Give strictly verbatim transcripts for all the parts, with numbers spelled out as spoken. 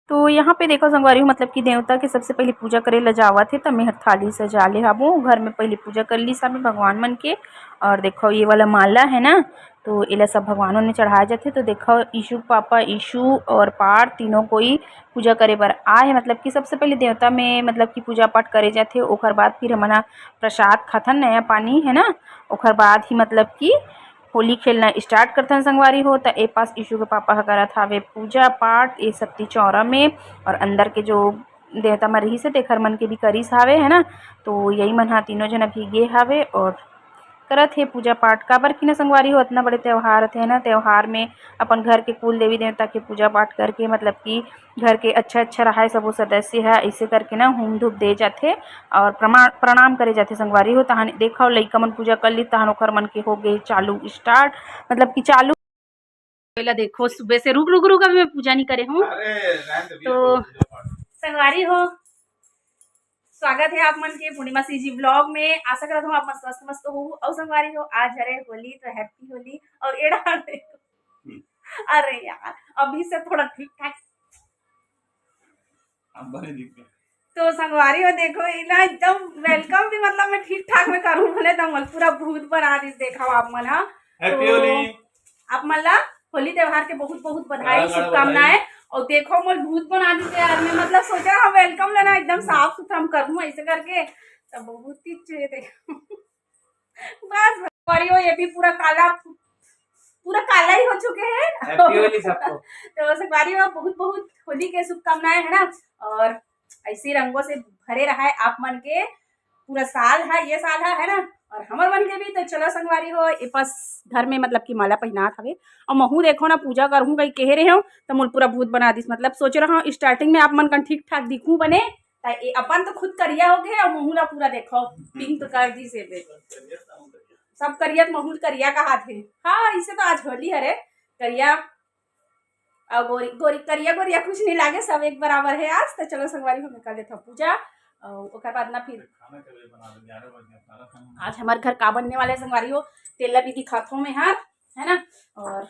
तो यहाँ पे देखो संगवारी हो, मतलब कि देवता के सबसे पहले पूजा करे ला जावत हे, त मैं हर थाली सजा ले हाबो। घर में पहले पूजा कर ली साबे भगवान मन के। और देखो ये वाला माला है ना, तो एला सब भगवान मन में चढ़ाए जाथे। तो देखो यीशु के पापा, यीशु और पार्थ तीनों कोई पूजा करे बर आए हे। मतलब कि सबसे पहले देवता में मतलब कि पूजा पाठ करे जाथे, ओकर बाद फिर हमन ह प्रसाद खाथन, नया पानी है ना, ओकर बाद ही मतलब कि होली खेलना स्टार्ट करथन संगवारी हो। त ए पास यीशु के पापा ह करत हावे पूजा पाठ ए शक्ति चौरा में, और अंदर के जो देवता मन रहिस हे तेखर मन के भी करिस हावे, है ना। तो यही मन ह तीनों जन अभी गे हावे और करत हे पूजा पाठ। काबर कि ना संगवारी हो, अतना बड़े त्योहार होथे ना, त्योहार में अपन घर के कुल देवी देवता के पूजा पाठ करके मतलब कि घर के अच्छा अच्छा रहाय सबो सदस्य ह, ऐसे करके ना हूम धूप दे जाथे और प्रमा-, प्रणाम करे जाथे संगवारी हो। तहान देखो लइका मन पूजा कर ली, तहान ओखर मन के हो गए चालू स्टार्ट, मतलब कि चालू। पहला देखो सुबह से, रुक रुक रुक, अभी मैं पूजा नहीं करे हूँ। अरे, रहने दे, तो भैया, पूजा पाठ। संगवारी हो, स्वागत है आप मन के पूर्णिमा सीजी व्लॉग में। आशा करत हूँ आप मन स्वस्थ मस्त हो। और संगवारी हो, आज हरे होली, तो हैप्पी होली। और एड़ा देखो। हम्म। अरे यार, अभी से थोड़ा ठीक ठाक। अब बने दिख गए। तो संगवारी हो, देखो ये ना एकदम वेलकम भी, मतलब मैं ठीक ठाक में करूँ बोले तो मोल पूरा भूत बना दी। देखो आप मन हा। हैप्पी तो होली। आप मन ला होली त्योहार के बहुत बहुत बधाई, शुभकामनाएं। और देखो मोल भूत बना दी यार, मैं मतलब सोचा हम वेलकम लेना एकदम साफ सुथरा हम कर दूँ ऐसे करके, तो बहुत ही अच्छे थे। बस संगवारी हो, ये भी पूरा काला, पूरा काला ही हो चुके हैं। हैप्पी होली सबको। तो संगवारी हो, बहुत बहुत होली के शुभकामनाएं है ना, और ऐसे रंगों से भरे रहा है आप मन के पूरा साल है, ये साल है, है ना, और हमर मन के भी। तो चलो संगवारी हो, ए पास घर में मतलब कि माला पहनात हवे, और महू देखो ना पूजा करहूँ कहीं कह रहे हो, तो मोल पूरा भूत बना दिस। मतलब सोच रहा हूँ स्टार्टिंग में आप मन कन ठीक ठाक दिखूँ बने, त ए अपन तो खुद करिया हो गए, और महू ला पूरा देखो पिंक कर दिस एबे। सब करिया त महू ल करिया कहा थे। हाँ, इसे तो आज होली हरे, करिया और गोरी, गोरी, करिया गोरिया कुछ नहीं लागे, सब एक बराबर है आज। तो चलो संगवारी, हम कर लेते हैं पूजा, और ओकर बाद ना फिर खाना के लिए बना दो, ग्यारह बज गए, खाना खाने में। आज हमारे घर का बनने वाला है संगवारी हो, तेल भी दिखाता हूँ मैं यार, है ना। और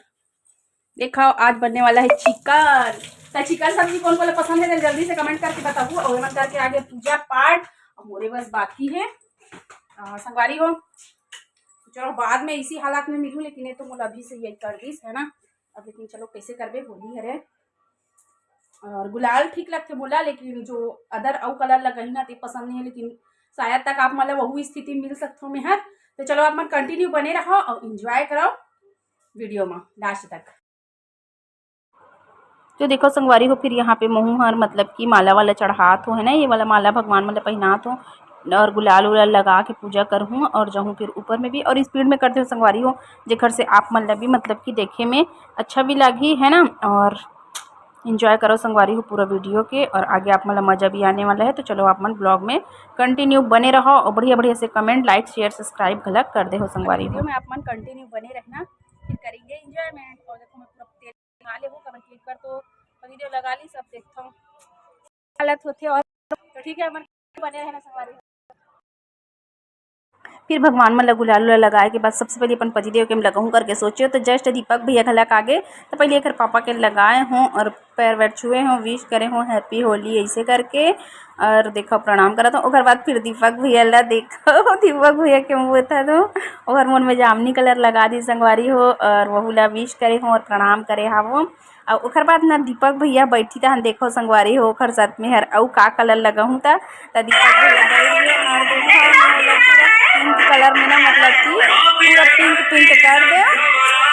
देखो आज बनने वाला है चिकन। तो चिकन सब्जी कौन कौन पसंद है, जल्दी से कमेंट करके बताओ। और मन करके आगे पूजा पाठ, और मोरे बस बाकी है। आ, संगवारी हो, चलो बाद में इसी हालात में मिलूँ, लेकिन ये तो मोला अभी से यही कर दिस है ना। अब लेकिन चलो कैसे करबे, होली हरे। और गुलाल ठीक लगथे मोला, लेकिन जो अदर अउ कलर लगाही ना, ते पसंद नहीं है। लेकिन शायद तक आप मन ला वहू स्थिति मिल सकथो मेहर। तो चलो आप मन कंटिन्यू बने रहो और एंजॉय करो वीडियो में लास्ट तक। तो देखो संगवारी हो, फिर यहाँ पे महू हर मतलब कि माला वाला चढ़ात हो, है ना, ये वाला माला भगवान मन ला पहनात हो और गुलाल उलाल लगा के पूजा करहूँ और जाहूँ फिर ऊपर में भी। और स्पीड में करते हो संगवारी हो, जेकर से आप मन ला भी मतलब कि देखे में अच्छा भी लागही, है ना। और एंजॉय करो संगवारी हो पूरा वीडियो के, और आगे आप मन ला मजा भी आने वाला है। तो चलो आप मन ब्लॉग में कंटिन्यू बने रहो और बढ़िया बढ़िया से कमेंट, लाइक, शेयर, सब्सक्राइब घलक कर दे हो संगवारी हो। वीडियो में आप मन कंटिन्यू बने रहना, फिर करेंगे एंजॉयमेंट। और देखो मैं पूरा तेल लगा ले हो, कमर के एक बार तो पतिदेव लगा ली, सब देखता हूँ हालत होते। और तो ठीक है, मन बने रहना संगवारी। फिर भगवान मन ला गुलाल उलाल लगाए के बाद सबसे पहले अपन पतिदेव के हम लगाऊं करके सोचे हो, तो जस्ट दीपक भैया घलक आगे, तो पहले एकर पापा के लगाए हों और पैर वैर छुए हों, विश करे हों हैप्पी होली ऐसे करके, और देखो प्रणाम करत हों। ओकर बाद फिर दीपक भैया ला देखो दीपक भैया के मुँह था तो ओकर मुँह में जामनी कलर लगा दी संगवारी हो, और वहू ला विश करे हों और प्रणाम करे हावो। अउ ओकर बाद ना दीपक भैया बैठी तहन देखो संगवारी हो ओकर साथ में हर अउ का कलर लगाहूँ त, त दीपक भैया बैठ गए और देखो ना, मतलब पूरा पिंक कलर में ना, मतलब कि पूरा पिंक पिंक कर दे।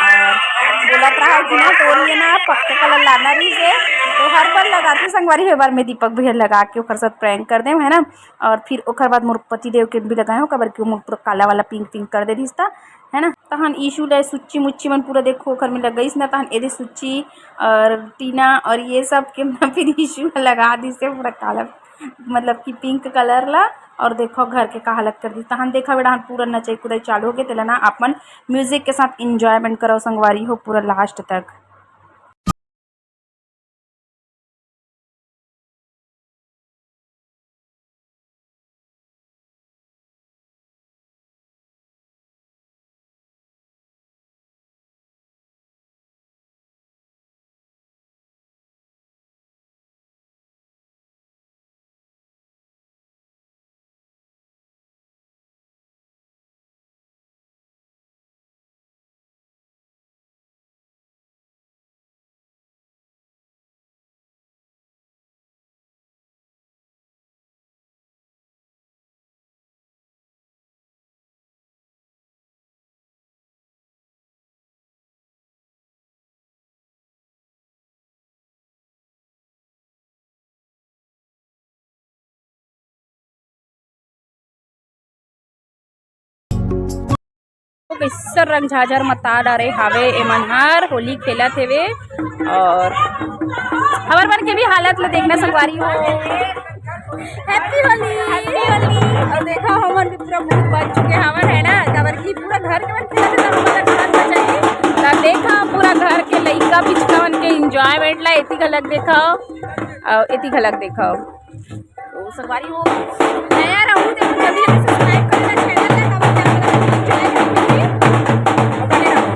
और बोलत रहा कि ना तोर लिए ना पक्का कलर लाना रही से, तो हर बार लगाते संगवारी हो, बार में दीपक भैया लगा के ओकर साथ प्रैंक कर दे है ना। और फिर ओकर बाद मोर पति देव के भी लगाए हो, काबर कि मोर पूरा काला वाला पिंक पिंक कर दे रहिस ता, है ना। तहन ईशु ले सुच्ची मुच्ची मन पूरा देखो ओखर में लगइस ना, तहन एदे सुच्ची और टीना और ये सब के ना फिर ईशु में लगा दिस हे पूरा काला, मतलब कि पिंक कलर ला। और देखो घर के का हालत कर दिस। तहन देखा बेटा पूरा नचई कुदई चालू हो गए, तेला ना आप मन म्यूजिक के साथ एंजॉयमेंट करो संगवारी हो पूरा लास्ट तक। कैसन रंग झाझर मता डारे हावे एमन हर, होली खेलत हेवे। और हमर मन के भी हालत ल देखना संगवारी हो। Happy Holi, Happy Holi. और देखा, हमन भी पूरा भूत बन चुके हवन, है ना, काबर कि पूरा घर के मन खेलत हे, त हमन ला कहाँ से चाहिए? त देखा, पूरा घर के लइका पिचका मन के enjoyment ला एती घलक देखा, और एती घलक देखा। तो संगवारी हो, नया रहू तो जल्दी जल्दी subscribe कर लेना channel ला, तब क्या पता enjoy करेंगे। और बने रहो।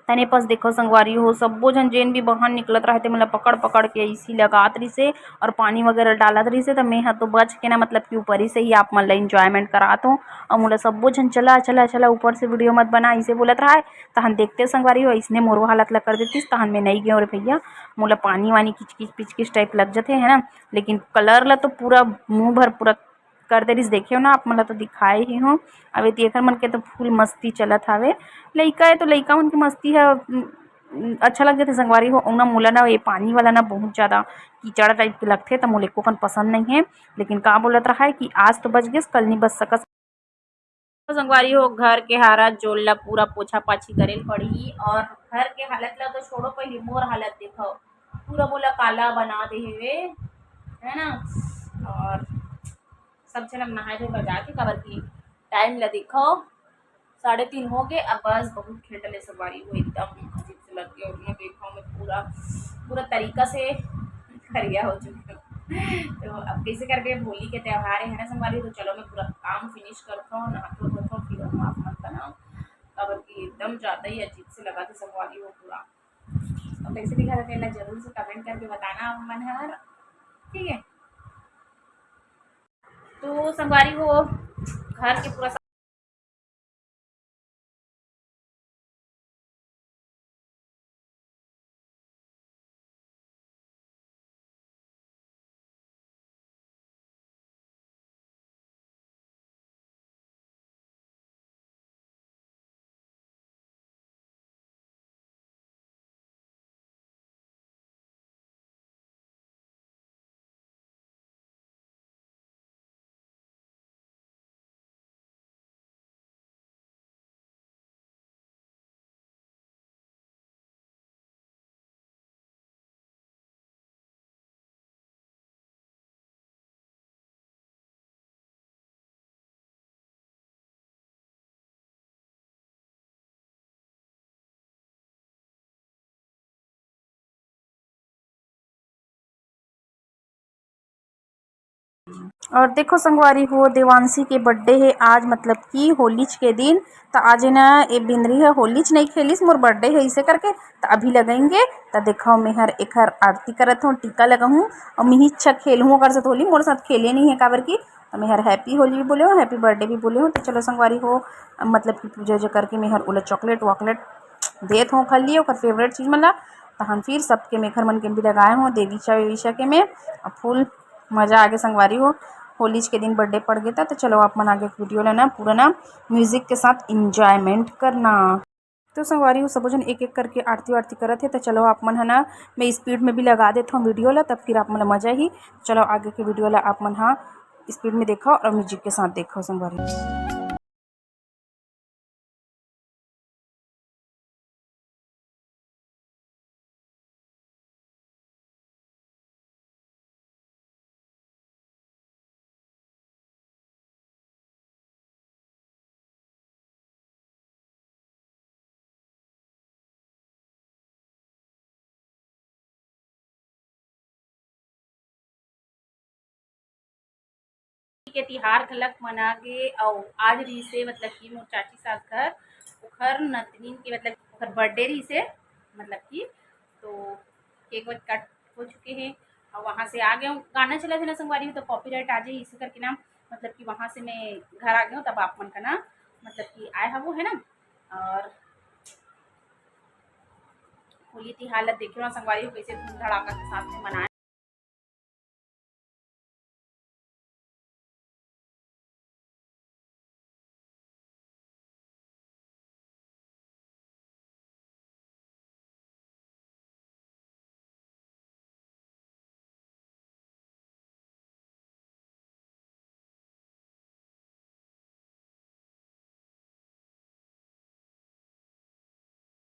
तने पस देखो संगवारी हो, सब्बो झन जेन भी बाहर निकलत रहे, ते मन ला पकड़ पकड़ के इसी लगात रहिसे और पानी वगैरह डालत रहिसे। त मैं ह तो बच के ना, मतलब कि ऊपर ही से ही आप मन ला enjoyment करात हूँ। और मोला सब्बो झन, "चला, चला, चला, ऊपर से video मत बना," इसे बोलत रहा है। तहन देखते संगवारी हो, इसने मोरो हालत ला कर देतीस, तहन मैं नहीं गयो रे भैया। मोला पानी वानी किचकिच पिचकिच type लग जथे, है ना, लेकिन colour ला तो पूरा मुंह भर पूरा कर दे रिस, देखे हो ना, आप मन ला तो दिखाए ही हो। अब एती एकर मन के तो full मस्ती चलत हावे। लइका है तो लइका मन के मस्ती है, उम, अच्छा लग जाथे संगवारी हो। औना मोला ना ये पानी वाला ना बहुत ज्यादा कीचड़ type के लगथे, त मोला एको कन पसंद नहीं है। लेकिन का बोलत रहा है कि आज तो बच गेस, कल नहीं बच सकस। तो संगवारी हो, घर के हारा जोल ला पूरा पोछा पाछी करे ल पड़ही और घर के हालत ला तो छोड़ो, पहले मोर हालत देखो, पूरा मोला काला बना दे हेवे, है ना। और सब झन अब नहाए धोए बर जाथे, काबर कि time ला देखो, साढ़े तीन हो गए। अब बस बहुत खेल डले संगवारी हो, एकदम अजीब से लग गया। और मैं देखा हूँ, मैं पूरा, पूरा तरीका से करिया हो चुकी हूँ। तो अब कैसे करके होली के त्यौहार है ना संगवारी, तो चलो मैं पूरा काम finish करता हूँ, नहाता धोता हूँ, फिर हम आप मन बनाओ, काबर कि एकदम ज्यादा ही अजीब से लगा था संगवारी हो पूरा। और कैसे दिखा था तेला जरूर से comment करके बताना आप मन हर, ठीक है। तो संगवारी हो, घर के पूरा और देखो संगवारी हो, देवांशी के birthday है आज, मतलब कि होलीच के दिन। त आज ना ए बिंदरी है, होलीच नहीं खेलिस, मोर birthday है इसे करके, त अभी लगाएंगे। त देखो, मेहर एखर आरती करत हूँ, टीका लगाहूँ और मिही अच्छा खेलहूँ ओकर साथ होली। मोर साथ खेले नहीं है काबर की, त मेहर happy होली भी बोले हो, happy birthday भी बोले हो। तो चलो संगवारी हो, मतलब कि पूजा उजा करके मेहर ओला chocolate वॉकलेट देत हो खाली ओकर favourite चीज मन ला। तहन फिर सबके मेखर मन के भी लगाए हो, देवीचा वेवीचा के में। अब full मजा आगे संगवारी हो, होलीच के दिन birthday पड़ गे ता। तो चलो आप मन आगे video ला ना पूरा ना music के साथ enjoyment करना। तो संगवारी हो, सबो झन एक एक करके आरती वारती करत हे। तो चलो आप मन ह ना, मैं speed में भी लगा देत हूँ video ला, तब फिर आप मन ला मजा ही। चलो आगे के video ला आप मन ह speed में देखो और music के साथ देखो संगवारी। के तिहार घलक मना गे। अउ आज रिहिसे, मतलब कि मोर चाची सास घर, ओखर नतनीन के, मतलब ओखर birthday रिहिसे, मतलब कि तो cake वेक cut हो चुके हे। अउ वहाँ से आ गए हूँ, गाना चला थे ना संगवारी में, तो copyright आ जाए, इसी करके ना, मतलब कि वहाँ से मैं घर आ गए हूँ, तब आप मन का ना, मतलब कि आए हवो, है ना। और होली तिहार ला देखे हो संगवारी हो, कैसे धूम धड़ाका के साथ में मनाए।